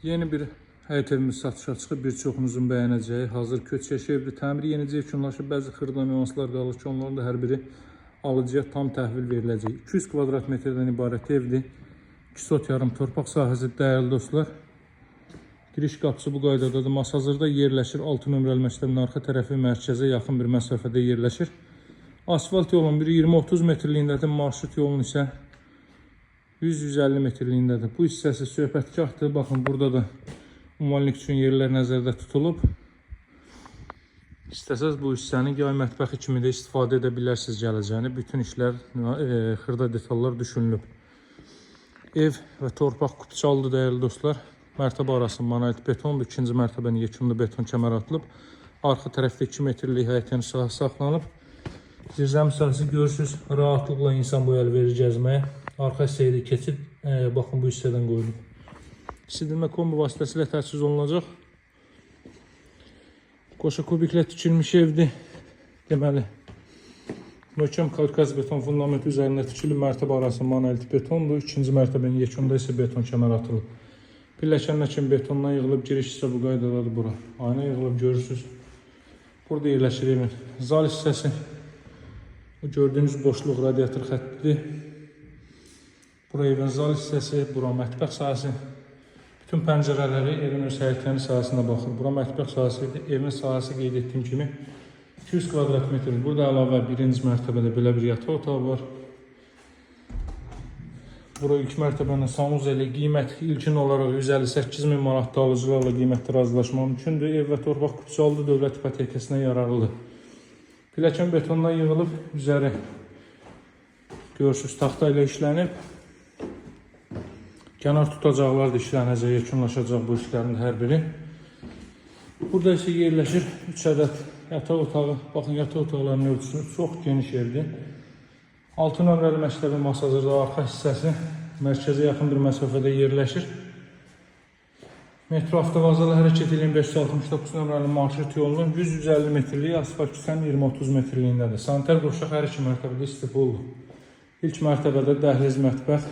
Yeni bir həyət evimiz satışa çıxıb, bir çoxunuzun bəyənəcəyi hazır köç evdir. Təmiri yenicə yekunlaşıb, bəzi xırda nüanslar qalır ki, onların da hər biri alıcıya tam təhvil veriləcək. 200 kvadrat metrdən ibarət evdir. 2 sot yarım torpaq sahəsi dəyərli dostlar. Giriş qapısı bu qaydadadır. Masazırda yerləşir. 6 nömrəli məktəbin arxa tərəfi mərkəzə yaxın bir məsafədə yerləşir. Asfalt yolun biri 20-30 metrliyindədir, marşrut yolun isə 100-150 metrliyindədir. Bu hissəsi söhbətgahdır. Baxın, burada da ünvanlık üçün yerlər nəzərdə tutulub. İstəsəz bu hissəni yay mətbəxi kimi də istifadə edə bilərsiniz gələcəyini. Bütün işlər, xırda detallar düşünülüb. Ev və torpaq kupçalıdır dəyərli dostlar. Mərtəbə arası monolit betondur. İkinci mərtəbənin yekunda beton kəmər atılıb. Arxa tərəfdə 2 metrlik həyətyan sahəsi saxlanılıb. Zirzəmi sahəsi görürsünüz, rahatlıqla insan boyu əl verir gəzməyə. Arxa hissəyə də keçid, baxın bu hissədən qoyulub. İsidilmə kombi vasitəsilə təchiz olunacaq. Qoşa kubiklə tikilmiş evdir. Deməli, möhkəm kalkaz beton fundamenti üzərində tikilib, mərtəbə arası monolit betondur. İkinci mərtəbənin yekunda isə beton kəmər atılıb. Pilləkənlə kimi betondan yığılıb, giriş hissə bu qaydadadır bura. Ayna yığılıb görürsünüz. Burada yerləşir evin zal hissəsi. Bu gördüyünüz boşluq radiator xəttidir. Bura evin zal hissəsi, bura mətbəx sahəsi. Bütün pəncərələri evin öz həyətyanı sahəsinə baxır. Bura mətbəx sahəsidir. Evin sahəsi qeyd etdiyim kimi 200 kvadrat metr. Burada əlavə birinci mərtəbədə belə bir yataq otağı var. Bura ilk mərtəbənin sanuzeli, qiymət ilkin olaraq 158 min manatda alıcılarla qiymətdə razılaşma mümkündür. Ev və torpaq kupçalıdır, dövlət ipotekasına yararlıdır. Pilləkən betondan yığılıb, üzəri görürsünüz taxta ilə işlənib. Kənar tutacaqlar da işlənəcək, yekunlaşacaq bu işlərin hər biri. Burada isə yerləşir 3 ədəd yataq otağı. Baxın, yataq otaqlarının ölçüsü çox geniş evdir. 6 nömrəli məktəbin Masazırda arxa hissəsi mərkəzə yaxın bir məsafədə yerləşir. Metro avtovazalı hərəkət eləyən 569 nömrəli marşrut yolunun 100-150 metrlik, asfalt küçənin 20-30 metrliyindədir. Sanitar qovşaq hər iki mərtəbədə istipoldur. İlk mərtəbədə dəhliz, mətbəx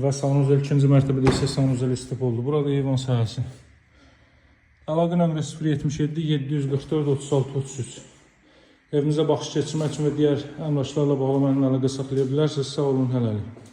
və sanuzel, ikinci mərtəbədə isə sanuzel istipoldur. Burada eyvan sahəsi. Əlaqə nömrəsi 077 744 36 33. Evimizə baxış keçirmək üçün və digər əmlaklarla bağlı mənimlə əlaqə saxlaya bilərsiniz. Sağ olun, hələlik.